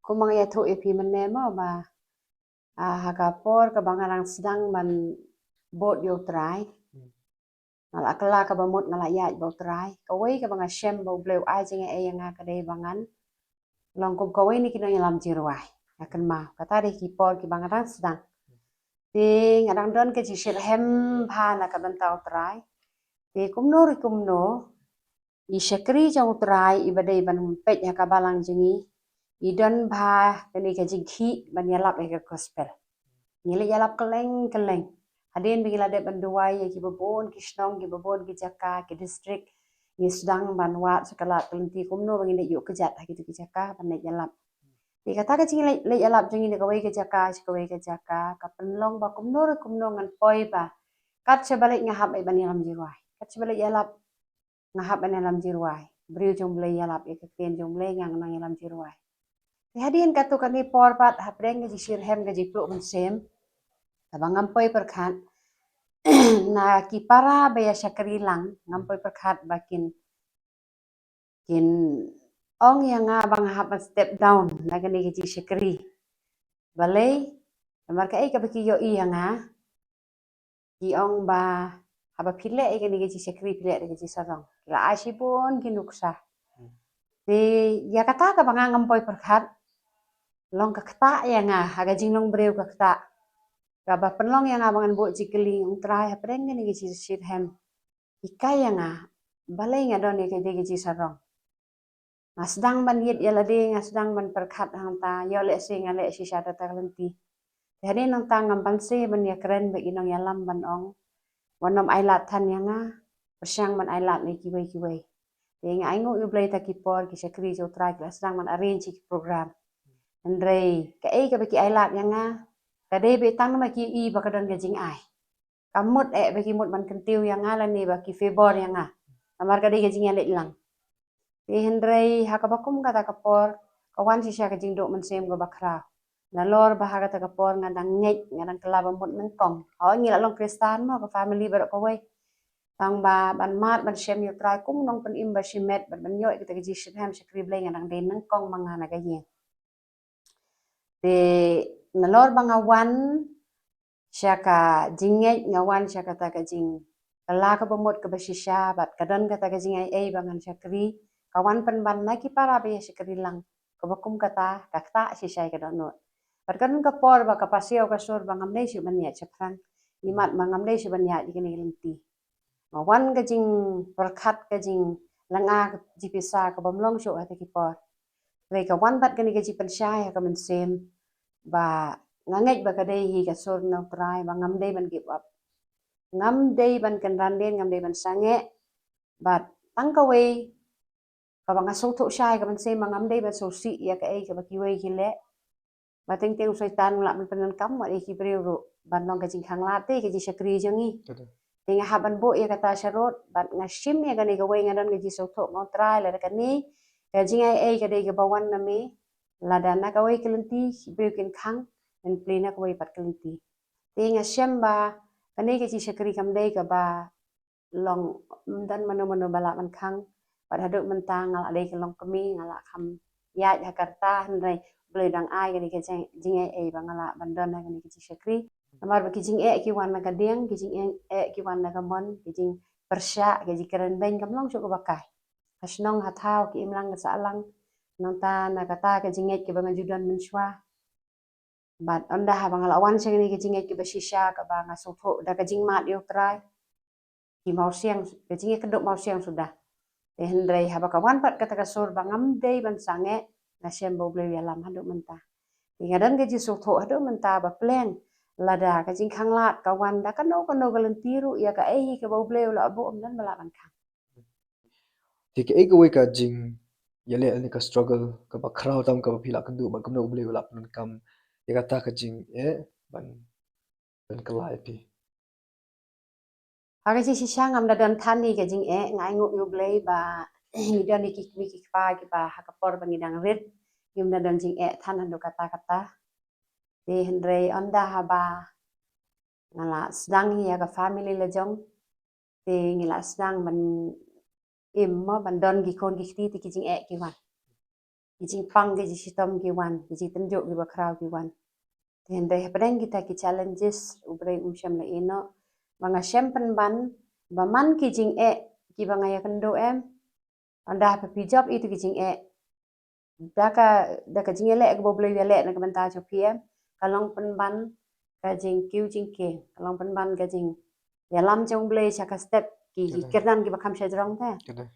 kumba nga ïathuh ïa phi mynne mo ba, ah, ha ka por kaba nga dang sdang ban bud ïa U Trai. Hmm. Nga la kylla kaba mut, nga la ïaid bad U Trai. Kawei kaba nga shem ba U Blei u ai jingaiei ïa nga ka dei ba ngan long kum kawei na ki nongïalam jingrwai. Nga kynmaw, kata dei ki por kiba nga dang sdang. Te nga dang don ka jingshitrhem bha na ka bynta U Trai. Te kumno re kumno, i shakri jong U Trai iba dei ban peit ha ka balang jong ngi, i don bha kane ka jingkhih ban ïalap ïa ka gospel. Ngi leit ïalap kylleng kylleng. Hadien ba ngi la dep ban duwai ïa kiba bun ki shnong, kiba bun ki jaka, ki district, ngi sdang ban wad sha ka lad ka lynti kumno ba ngin leit ïuh kjat ha kito ki jaka ban leit ïalap. Te kata ka jingleit, leit ïalap jong ngi na kawei ka jaka sha kawei ka jaka ka pynlong ba kumno re kumno ngan poi ba kat shaba leit nga hap ban ïalam jingrwai. Kat shaba leit ïalap nga hap ban ïalam jingrwai. Briew jong U Blei ïalap ïa ka ktien jong U Blei, nga nang ïalam jingrwai. Te hadien katto katne por pat, hapdeng ka jingshitrhem, ka jingpluh mynsiem, kaba ngam poi pyrkhat na ki para ba ïa shakri lang, ngam poi pyrkhat ba kin, kin ong ïa nga ba nga hap ban step down na kane ka jingshakri. Balei? Namar kaei kaba ki ïohi ïa nga, ki ong ba haba phi leh ïa kane ka jingshakri phi leh da ka jingsarong. Ki la ai shibun ki nuksa. Hmm. Te ïa kata kaba nga ngam poi pyrkhat, long ka ktah ïa nga, ha ka jinglong briew ka ktah. Kaba pynlong ïa nga ba ngan buh jingkylli, ong Trai, hapdeng kane ka jingshitrhem, hikai ïa nga balei nga don ïa kane ka jingsarong. Nga sdang ban ïit ïa lade, nga sdang ban pyrkhat hangta, ïoh lehse nga leh shisha da kata ka lynti. Te hadien nangta ngam banse ban ïakren bad ki nongïalam ban ong, wat nym ailad than ïa nga, pyrshang ban ailad na kiwei kiwei. Te nga ainguh ïa U Blei, ta ki por ki shakri jong U Trai ki la sdang ban arrange ki program. Hynrei kaei kaba ki ailad ïa nga, ka dei beit tang namar ki i ba ka don ka jingai. Ka mut eh ba ki mut ban kyntiew ïa nga lane ba ki favour ïa nga. Namar ka dei ka jingïaleit lang. Te hynrei ha kaba kum kata ka por, ka wan shisha ka jingduh mynsiem kaba khraw. Nalor ba ha kata ka por nga dang ngeit, nga dang kylla ba mut nyngkong. Hooid, ngi la long Khristan mo, ka family baroh kawei. Tang ba ban mad ban shem ïa U Trai kum u nongpynim ba shimet, bad ban ïoh ïa kata ka jingshitrhem shakri Blei nga dang dei nyngkong ma nga na ka ïing. Te nalor ba nga wan sha ka jingngeit, nga wan sha kata ka jingkylla kaba mut kaba shisha, bad ka don kata ka jingaiei ba ngan shakri, ka wan pynban na ki para ba ïa shakri lang, kaba kum kata ka ktah shisha ïa ka dohnud. Bad ka don ka por ba ka pasiaw ka sur ba ngam dei shuh ban ïaid shaphrang, imat ba ngam dei shuh ban ïaid ïa kane ka lynti. Nga wan ka jingpyrkhat, ka jinglynga ka jingpisa kabym long shuh ha kata ki por. Hynrei ka wan bad kane ka jingpynshai ha ka mynsiem ba nga ngeit ba ka dei hi ka sur na U Trai ba ngam dei ban give up. Ngam dei ban kynran dien, ngam dei ban sangeh. Bad tang kawei kaba nga sngewthuh shai ha ka mynsiem ba ngam dei ban sngewsih ïa kaei kaba kiwei ki leh. Ba teng teng u Soitan u lah ban pyndonkam wat ïa ki briew ruh ban long ka jingkhanglad te ka jingshakri jong ngi. Ka dei. Te nga hap ban buh ïa kata sharud, bad nga shim ïa kane kawei, nga don ka jingsngewthuh, nga ong Trai, lada kane ka jingaiei ka dei kaba wan na me, lada na kawei ka lynti ki briew kin khang, men plie na kawei pat ka lynti. Te nga shem ba kane ka jingshakri kam dei kaba long, ym don mano mano ba lah ban khang. Bad haduh mynta nga lah dei ka longkmie, nga lah kham ïaid ha ka rta, hynrei U Blei u dang ai kane ka jing, jingaiei ba nga lah ban don ha kane ka jingshakri. Namar ba ki jingeh ki wan na ka diang, ki jingeh ki wan na ka mon, ki jingpyrshah, ki jingkren beiñ kam long shuh kaba kai. Ha shnong ha thaw ki im lang ki sah lang. Nangta na kata ka jingngeit kaba nga ju don mynshuwa. Bad ynda haba nga la wan sha kane ka jingngeit kaba shisha, kaba nga sngewthuh da ka jingmad ïa U Trai, ki mawsiang, ka jingïakynduh mawsiang suda. Te hynrei haba ka wan pat kata ka sur ba ngam dei ban sangeh, nga shem ba U Blei u ïalam haduh mynta. Te nga don ka jingsngewthuh haduh mynta ba pleng, lada ka jingkhanglad ka wan da kano kano ka lynti ruh, ïa kaei hi kaba U Blei u la buh, ym don ba lah ban khang. Te kaei kawei ka jingïaleh ne ka struggle kaba khraw tam kaba phi la kynduh, bad kumno U Blei u la pyndonkam ïa kata ka jingeh ban, ban kylla ïa phi? Ha ka jingshisha ngam da don than ïa ka jingeh, nga ainguh ïa U Blei ba ngi don ïa ki kmie ki kpa kiba ha ka por ba ngi dang rit ngim da don jingeh than haduh katta katta. Te hynrei ynda haba nga la sdang ïa ka family la jong, te ngi la sdang ban im mo, ban don ki khun ki kti, te ki jingeh ki wan. Ki jingpang ki jingshitom ki wan, ki jingtynjuh kiba khraw ki wan. Te hynrei hapdeng kita ki challenges U Blei um shym la ïehnoh. Ba nga shem pynban ba man ki jingeh kiba nga ïakynduh, em, ynda haba phi jop ïa kito ki jingeh, da ka, da ka jingïaleh kaba U Blei u ïaleh na ka bynta jong phi, em, ka long pynban ka jingkiew jingkieng, ka long pynban ka jingïalam jong U Blei sha ka step ki, ki kyrdan kiba kham shajrong te.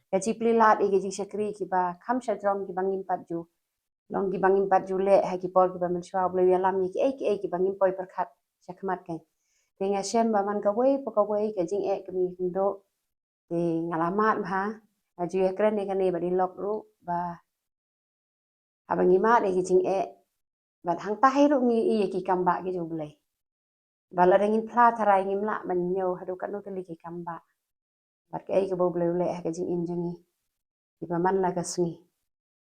Ka jingplie lad ïa ki jingshakri kiba kham shajrong kiba ngim pat ju, long kiba ngim pat ju leh ha ki por kiba mynshuwa. U Blei u ïalam ïa kiei kiei kiba ngim poi pyrkhat sha khmat kein. Te nga shem ba man kawei pa kawei ka jingeh kaba ngi kynduh, te nga la mad bha, nga ju ïakren ïa kane bad i lok ruh ba haba ngi mad ïa ki jingeh, bad hangta hi ruh ngi ïohi ïa ki kambah ki jong U Blei. Ba lada ngin phla tharai ngim lah ban ñiew haduh katno tylli ki kambah. Bad kaei kaba U Blei u leh ha ka jingim jong ngi, kiba man la ka sngi.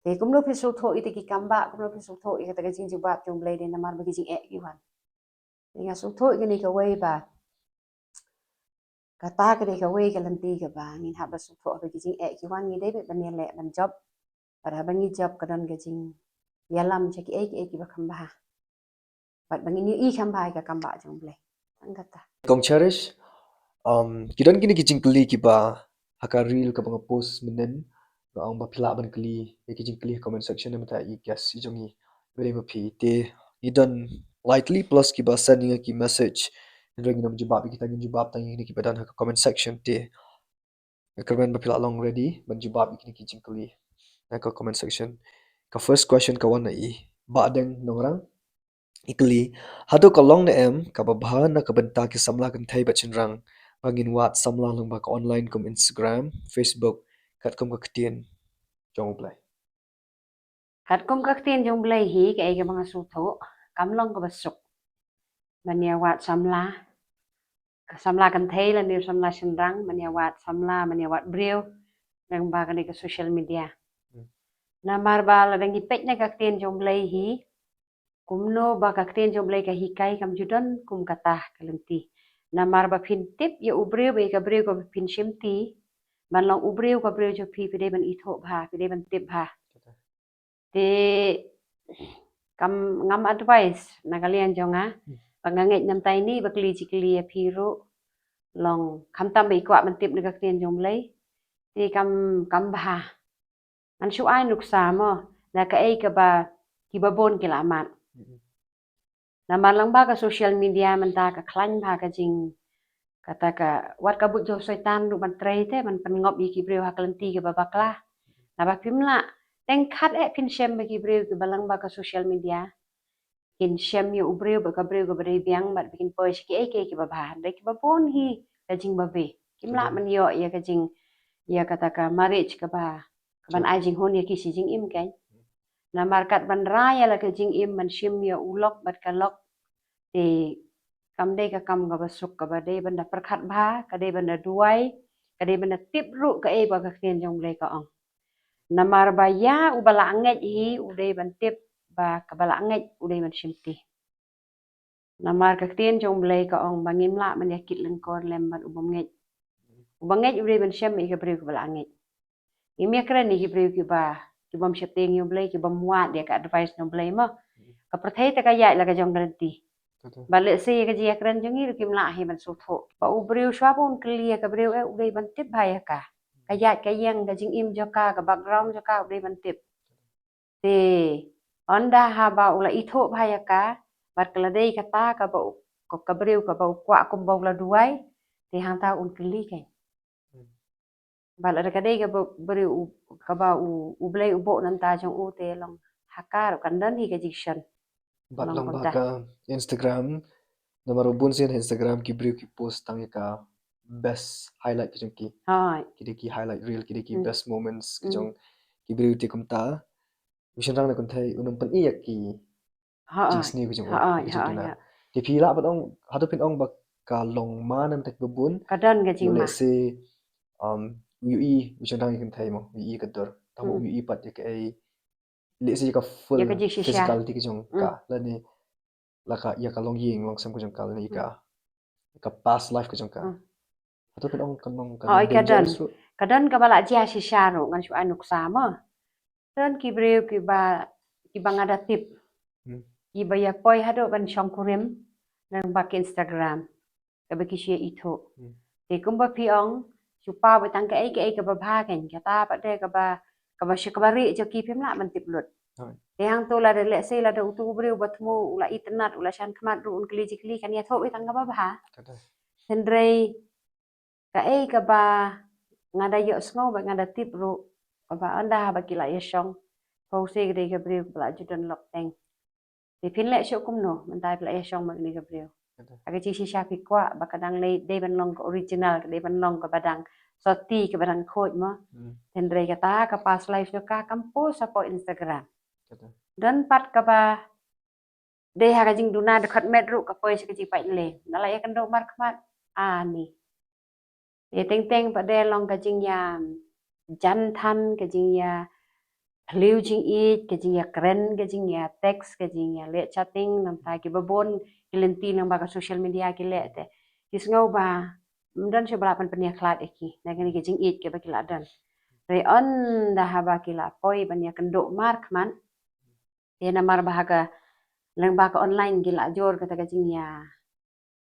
Te kumno phi sngewthuh ïa kita ki kambah, kumno phi sngewthuh ïa kata ka jingjubab jong U Blei? Dei namar ba ki jingeh ki wan. Te nga sngewthuh ïa kane kawei ba kata ka dei kawei ka lynti kaba ngin hap ban sngewthuh, haba ki jingeh ki wan ngi dei beit ban ïaleh ban jop. Bad haba ngi jop ka don ka jingïalam sha kiei kiei kiba kham bha. Bad ba ngin ïohi kham bha ïa ka kambah jong U Blei. Tang kata. Kong Cherish, um, ki don kine ki jingkylli kiba ha ka reel kaba nga post mynnin, nga ong ba phi lah ban kylli ïa ki jingkylli ha comment section, namar ïa ki guest jong ngi ba dei ma phi. Te ngi don lai tylli plus kiba send ïa ngi ki message. Hynrei ngin ym jubab ïa kita, ngin jubab tang ïa kine kiba don ha ka comment section. Te nga kyrmen ba phi la long ready ban jubab ïa kine ki jingkylli na ka comment section. Ka first question ka wan na i Bah Deng Nongrang. I kylli, hato ka long ne em kaba bha na ka bynta ki samla kynthei bad shynrang ba ngin wad samla lyngba ka online kum Instagram, Facebook, katkum ka ktien jong U Blei? Katkum ka ktien jong U Blei hi, kaei kaba nga sngewthuh, kam long kaba suk ban ïa wad samla, ka samla kynthei lane samla shynrang, ban ïa wad samla, ban ïa wad briew lyngba kane ka social media. Hmm. Namar ba lada ngi peit na ka ktien jong U Blei hi, kumno ba ka ktien jong U Blei ka hikai, kam ju don kum kata ka lynti. Namar ba phin tip ïa u briew bad ïa ka briew kaba phin shimti, ban long u briew ka briew jong phi, phi dei ban ithuh bha, phi dei ban tip bha. Te kam, ngam advice na ka liang jong nga, hmm, ba nga ngeit namar ïa kine ba kylli jingkylli ïa phi ruh, long khamtam ba i kwah ban tip na ka ktien jong U Blei. Te kam, kam bha. Ngan shu ai nuksa mo, na kaei kaba kiba bun ki la mad. Mm-mm. Namar lyngba ka social media mynta ka khlaiñ bha ka jing, kata ka, wat ka buit jong u Soitan ruh ban trei te, ban pynngop ïa ki briew ha ka lynti kaba bakla. Naba phim lah, teng khat eh phin shem ba ki briew kiba lyngba ka social media kin shem ïa u briew bad ka briew kaba dei biang, bad ba kin poi sha kiei kiei kiba bha. Hynrei kiba bun hi ka jingbabe. Kim lah ban ïoh ïa ka jing, ïa kata ka marriage kaba, kaban ai jinghun ïa ki shi jingim kein. Namar kat ban rai ïa la ka jingim ban shim ïa u lok bad ka lok, te Kam dei ka kam kaba suk, kaba dei ban da pyrkhat bha, ka dei ban da duwai, ka dei ban da tip ruh kaei ba ka ktien jong U Blei ka ong. Namar ba ïa uba la ngeit hi, u dei ban tip, ba kaba la ngeit u dei ban shimti. Namar ka ktien jong U Blei ka ong ba ngim lah ban ïa kit lyngkor lem bad u bym ngeit. Uba ngeit u dei ban shem ïa ka briew kaba la ngeit. Ngim ïa kren ïa ki briew kiba, ki bym sheptieng ïa U Blei, ki bym wad ïa ka advice na U Blei mo. Ka pyrthei te ka ïaid la ka jong ka lynti. Bad lehse ïa ka jingïakren jong ngi ruh kim lah hi ban sngewthuh. Ba u briew shuwa ba un kylli ïa ka briew, eh, u dei ban tip bha ïa ka. Ka ïaid ka ïeng, ka jingim jong ka, ka background jong ka, u dei ban tip. Te ynda haba u la ithuh bha ïa ka, bad ka la dei kata kaba u, ka, ka briew kaba u kwah kumba u la duwai, te hangta un kylli kein. Bad lada ka dei kaba briew u, kaba u, U Blei u buh na ka bynta jong u, te long ha ka ruh kan don hi ka jingshon. Bad long ba ka Instagram, namar ba bun sien ha Instagram ki briew ki post tang ïa ka best highlight ka jong ki. Hooid. Ki dei ki highlight reel, ki dei ki best moments ka jong ki briew, te kumta u shynrang na kynthei un ym pyni ïa ki jingsniew ka jong u, ka jingduna. Te phi lah ban ong, hato phin ong ba ka long ma na bynta kiba bun? Ka don ka jingma. Lehse, um, u ïohi, u shynrang ïa ka kynthei mo, u ïohi ka dur. Tang u ïohi pat ïa kaei, lehse ïa ka full physicality ka jong ka, lane la ka, ïa ka longïing longsem ka jong ka, lane ïa ka, ïa ka past life ka jong ka. Hato phin ong ka long, ka don, ka don kaba la jia shisha ruh, ngan shu ai nuksa mo. Don ki briew kiba, kiba nga da tip, kiba ïa poi haduh ban shongkurim lyngba ki Instagram, kaba ki shu ïa ithuh. Te kumba phi ong, shu paw ba tang kaei kaei kaba bha kein, kata pat de kaba, kaba shu kaba rieh jong ki phim lah ban tip lut. Te hangto lada, lehse lada uto u briew ba thmu u la itynnad, u la shah khmat ruh, un kylli jingkylli, kan ïathuh ba tang kaba bha. Hynrei kaei kaba nga da ïohsngew bad nga da tip ruh, kaba ynda haba ki la ïashong, sngewsih ka dei ka briew kaba la ju don lok teng. Te phin leh shuh kumno mynta phi la ïashong bad kane ka briew? Ha ka jingshisha phi kwah ba ka dang dei ban long ka original, ka dei ban long kaba dang soti, kaba dang khuid mo. Hynrei kata ka past life jong ka kam post hapoh Instagram. Don pat kaba dei ha ka jingduna dkhot met ruh ka poi sha ka jingpait leh. Nga la ïakynduh markhmat, ani. Te teng teng pat de long ka jingïajan than, ka jingïaphylliew jingïeit, ka jingïakren, ka jingïatext, ka jingïaleh chatting, nangta kiba bun ki lynti lyngba ka social media ki leh te. Ki sngew ba ym don shuh ba lah ban pynïakhlad ïa ki na kane ka jingïeit kaba ki la don. Hynrei ynda haba ki la poi ban ïakynduh markhmat, te namar ba ha ka lyngba ka online ki la jur kata ka jingïa,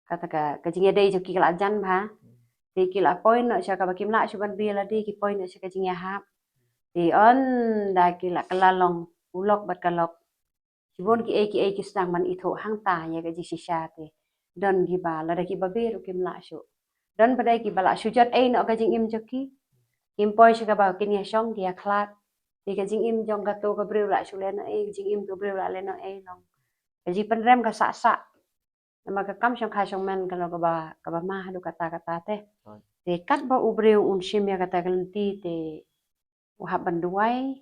kata ka, ka jingïadei jong ki ka la jan bha. Te ki la poi noh sha kaba kim lah shuh ban bill lade, ki poi noh sha ka jingïahap. Te ynda ki la kylla long u lok bad ka lok, shibun kiei kiei ki sdang ban ithuh hangta ïa ka jingshisha te. Don kiba, lada kiba bill ruh kim lah shuh. Don pat de kiba la shu jot ei noh ka jingim jong ki. Kim poi sha kaba kin ïashong, ki ïakhlad. Te ka jingim jong kato ka briew la shu lehnohei, ka jingim ka briew la lehnohei long. Ka jingpynrem ka sah sah. Namar ka kam shongkha shongmen ka long kaba, kaba ma haduh katta katta te. Te katba u briew un shim ïa kata ka lynti te u hap ban duwai,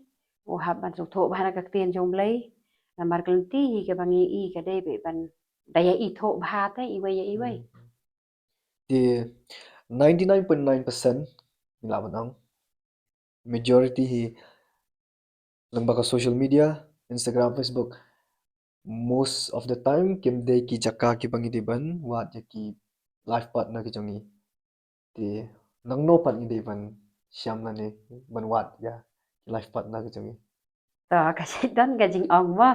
u hap ban sngewthuh bha na ka ktien jong U Blei. Namar ka lynti hi kaba ngi i ka dei ba ban da ïa ithuh bha te iwei ïa iwei. Te ninety nine point nine percent ngi lah ban ong, majority hi lyngba ka social media, Instagram, Facebook, most of the time kim dei ki jaka kiba ngi dei ban wad ïa ki life partner ki jong ngi. Te nangno pat ngi dei ban shem lane ban wad ïa ki life partner ki jong ngi? To, ka jingdon ka jingong mo.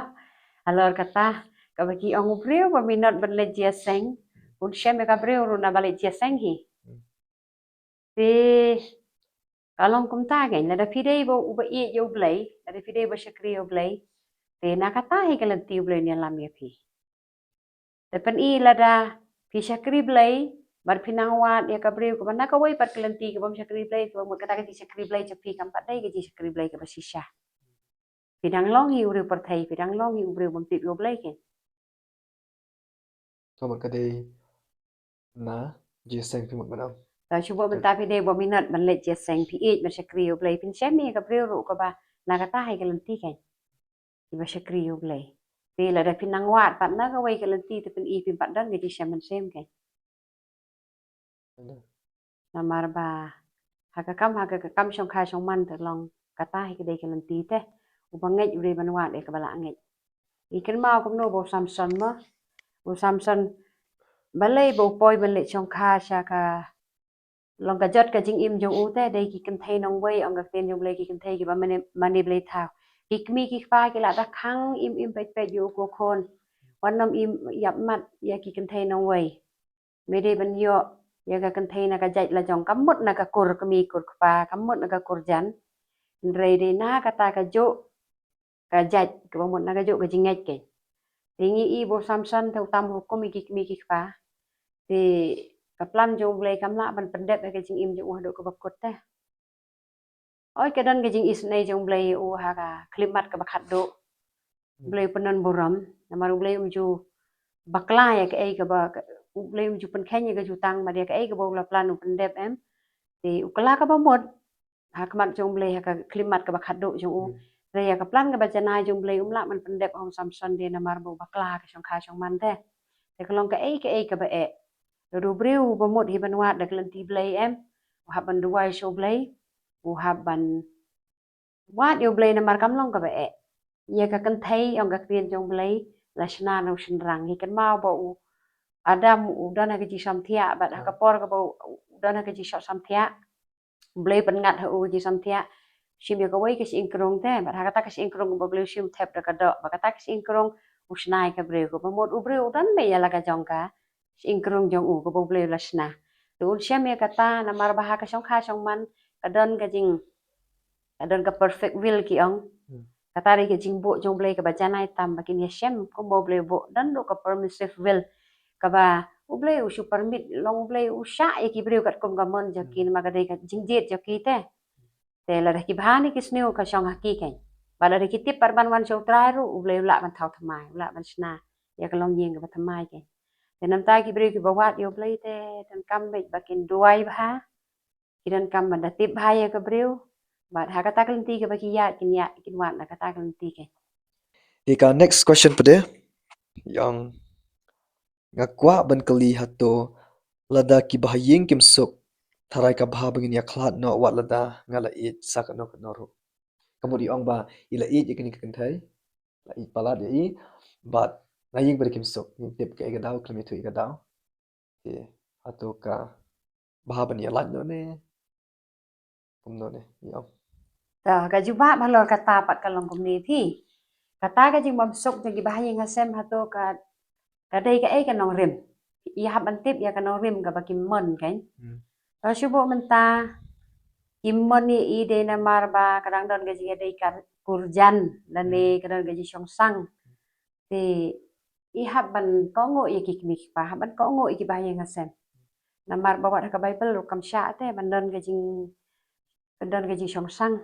Halor kata, kaba ki ong, u briew ba minot ban leit jingïaseng, un shem ïa ka briew ruh naba leit jingïaseng hi. Te ka long kumta kein, lada phi dei ba uba ïeit ïa U Blei, lada phi dei ba shakri ïa U Blei, te na kata hi ka lynti U Blei un ïalam ïa phi. Te pyni lada phi shakri Blei bad phi nang wad ïa ka briew kaba na kawei pat ka lynti kaba ym shakri Blei, kaba mut kata ka jingshakri Blei jong phi kam pat dei ka jingshakri Blei kaba shisha. Phi dang long hi u briew pyrthei, phi dang long hi u briew bym tip ïa U Blei kein. Ka mut ka dei na jingïaseng phi mut ban ong. Ta shu ba mynta phi dei ba minot ban leit jingïaseng, phi ïeit ban shakri ïa U Blei, phin shem ïa ka briew ruh kaba na kata hi ka lynti kein, kiba shakri ïa U Blei. Te lada phi nang wad pat na kawei ka lynti te pyni phi pat don ka jingshem mynsiem kein. Namar ba ha ka kam, ha ka kam shongkha shongman te long kata hi ka dei ka lynti te. Uba ngeit u dei ban wad ïa kaba lah ngeit. Ngi kynmaw kumno ba u Samson mo. U Samson balei ba u poi ban leit shongkha sha ka long ka jot ka jingim jong u te, dei ki kynthei nongwei, ong ka ktien jong U Blei, ki kynthei kiba mane, mane blei thaw. Ki kmie ki kpa ki la da khang im im peit peit ïa u ko khun. Wat nym im ïap mat ïa ki kynthei nongwei. Me dei ban ïoh ïa ka kynthei na ka jait la jong, kam mut na ka kur kmie kur kpa, kam mut na ka kur jan. Hynrei dei na kata ka juh ka jait, kaba mut na ka juh ka jingngeit kein. Te ngi i ba u Samson te u tam hukum ïa ki kmie ki kpa. Te ka plan jong U Blei kam lah ban pyndep ïa ka jingim jong u haduh kaba kut te. Oi, ka don ka jingisynei jong U Blei ïa u ha ka khyllipmat kaba khatduh. U Blei u pyndon burom, namar U Blei um ju bakla ïa kaei kaba, U Blei um ju pynkheiñ ïa ka jutang, bad ïa kaei kaba u la plan u pyndep, em. Te u kylla kaba mut ha khmat jong U Blei ha ka khyllipmat kaba khatduh jong u. Hmm. Te ïa ka plan kaba janai jong U Blei um lah ban pyndep ha u Samson de namar ba u bakla ha ka shongkha shongman te. Te ka long kaei kaei kaba eh. Lada u briew uba mut hi ban wad da ka lynti Blei, em, u hap ban duwai sha U Blei, u hap ban wad ïa U Blei namar kam long kaba eh. Ïa ka kynthei, ong ka ktien jong U Blei, la shna na u shynrang. Ngi kynmaw ba u Adam u don ha ka jingsngewthiah, bad ha ka por kaba u, u don ha ka jingsngewthiah, U Blei pynngat ha u ka jingsngewthiah. Shim ïa kawei ka shyieng krung te, bad ha kata ka shyieng krung kaba U Blei u shim thep da ka doh, bad kata ka shyieng krung u shna ïa ka briew, kaba mut u briew u don beit ïa la ka jong ka shyieng krung jong u kaba U Blei u la shna. Te un shem ïa kata namar ba ha ka shongkha shongman ka don ka jing, ka don ka perfect will ki ong. Hmm. Kata dei ka jingbuh jong U Blei kaba janai tam ba kin ïashem kumba U Blei u buh, don ruh ka permissive will. Kaba U Blei u shu permit, long U Blei u shah ïa ki briew katkum ka mon jong ki, hmm, namar ka dei ka jingjied jong ki te. Te lada ki bha ne ki sniew ka shong ha ki kein. Bad lada ki tip pat ban wan sha U Trai ruh, U Blei u lah ban thaw thymmai, u lah ban shna ïa ka longïing kaba thymmai kein. Te namar ki briew kiba wad ïa U Blei te donkam beit ba kin duwai bha, ki donkam ban da tip bha ïa ka briew, bad ha kata ka lynti kaba ki ïaid kin ïaid kin wad na kata ka lynti kein. Ïa ka next question pat de, ïa nga kwah ban kylli hato lada kiba ha ïing kim suk, tharai ka bha ba ngin ïakhlad noh wat lada nga la ïeit sa kano kano ruh. Ka mut i ong ba i la ïeit ïa kane ka kynthei, la ïeit palat ïa i, bad na ïing pat de kim suk, ngim tip kaei ka daw, khlem ïathuh ïa ka daw. Te hato ka bha ban ïalait noh ne kumno ne, ïa. To, ka jubab halor kata pat ka long kumne phi. Kata ka jingbymsuk jong kiba ha ïing ha sem hato ka, ka dei kaei ka nongrim. I hap ban tip ïa ka nongrim kaba kim mon kein. Hmm. To shu buh mynta kim mon ïa i dei namar ba ka dang don ka jingïadei ka kur jan lane, hmm, ka don ka jingshongsang. Te i hap ban kohnguh ïa ki kmie ki kpa, hap ban kohnguh ïa kiba ha ïing ha sem. Namar ba wat ha ka Baibl ruh kam shah te ban don ka jing, ban don ka jingshongsang.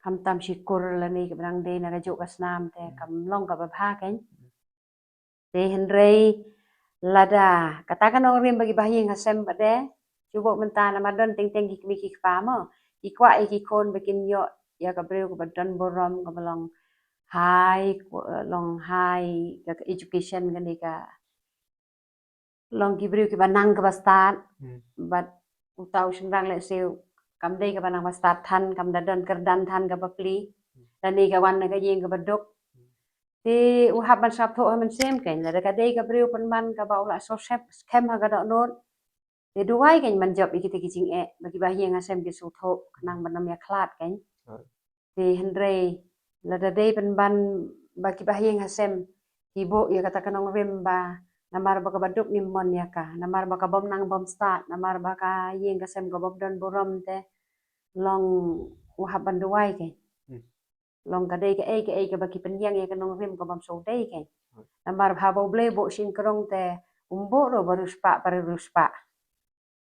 Khamtam shi kur lane kiba dang dei na kajuh ka snam te, hmm, kam long kaba bha kein. Te hynrei lada kata ka nongrim ba kiba ha ïing ha sem pat de, shu buh mynta namar don teng teng ki kmie ki kpa mo, ki kwah ïa ki khun ba kin ïoh ïa ka briew kaba don burom, kaba long high, long high ka, ka education, kane ka long ki briew kiba nang kaba stad. Hmm. Bad uta u shynrang lehse kam dei kaba nang ba stad than, kam da don kyrdan than kaba plie. Hmm. Lane ka wan na ka ïing kaba duk. Hmm. Te u hap ban sngewthuh ha mynsiem kein, lada ka dei ka briew pynban kaba u la sngewsep skhem ha ka dohnud, te duwai kein ban jop ïa kita ki jingeh ba kiba ha ïing ha sem ki sngewthuh khnang ban ym ïakhlad kein. Hmm. Te hynrei lada dei pynban ba kiba ha ïing ha sem ki buh ïa kata ka nongrim ba namar ba kaba duk ngim mon ïa ka, namar ba ka bym nang bym stad, namar ba ka ïing ka sem ka bym don burom, te long u hap ban duwai kein. Hmm. Long ka dei kaei kaei kaba ki pynïeng ïa ka nongrim ka bym shu dei kein. Hmm. Namar ba haba U Blei u buh shyieng krung te um buh ruh ba riewspah para riewspah.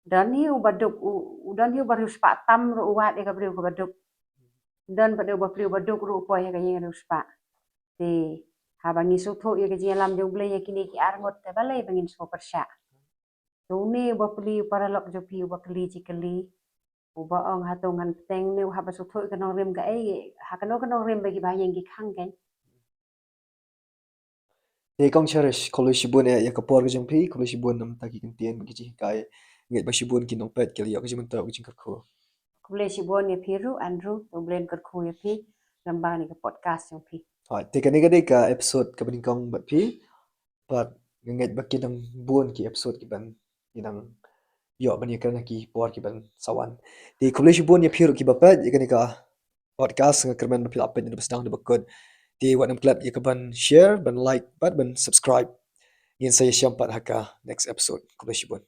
Don hi uba duk, u, u don hi uba riewspah tam ruh u wad ïa ka briew kaba duk. Don pat de uba plie uba duk ruh u poi ha ka ïing riewspah. Te haba ngi sngewthuh ïa ka jingïalam jong U Blei ïa kine ki arngut te balei ba ngin sngewpyrshah. Te une uba plie u paralok jong phi uba kylli jingkylli, uba ong hato ngan bteng ne u, haba sngewthuh ïa ka nongrim kaei, ha kano ka nongrim ba kiba ha ïing ki khang kein. Te kong Cherish, khublei shibun eh ïa ka por ka jong phi, khublei shibun namar ki kyntien, ki jinghikai. Ngeit ba shibun ki nongpeit ki la ïoh ka jingmyntoi, ka jingkyrkhu. Khublei shibun ïa phi ruh Andrew, to U Blei un kyrkhu ïa phi lyngba kane ka podcast jong phi. Hooid, te kane ka dei ka episode kaba nyngkong bad phi. Bad nga ngeit ba kin nang bun ki episode kiban kin nang ïoh ban ïakren ha ki por kiban sa wan. Te khublei shibun ïa phi ruh kiba peit ïa kane ka podcast, nga kyrmen ba phi la peit naduh ba sdang haduh ba kut. Te wat nym klet ïa ka ban share, ban like bad ban subscribe. Ngin sa ïashem pat ha ka next episode. Khublei shibun.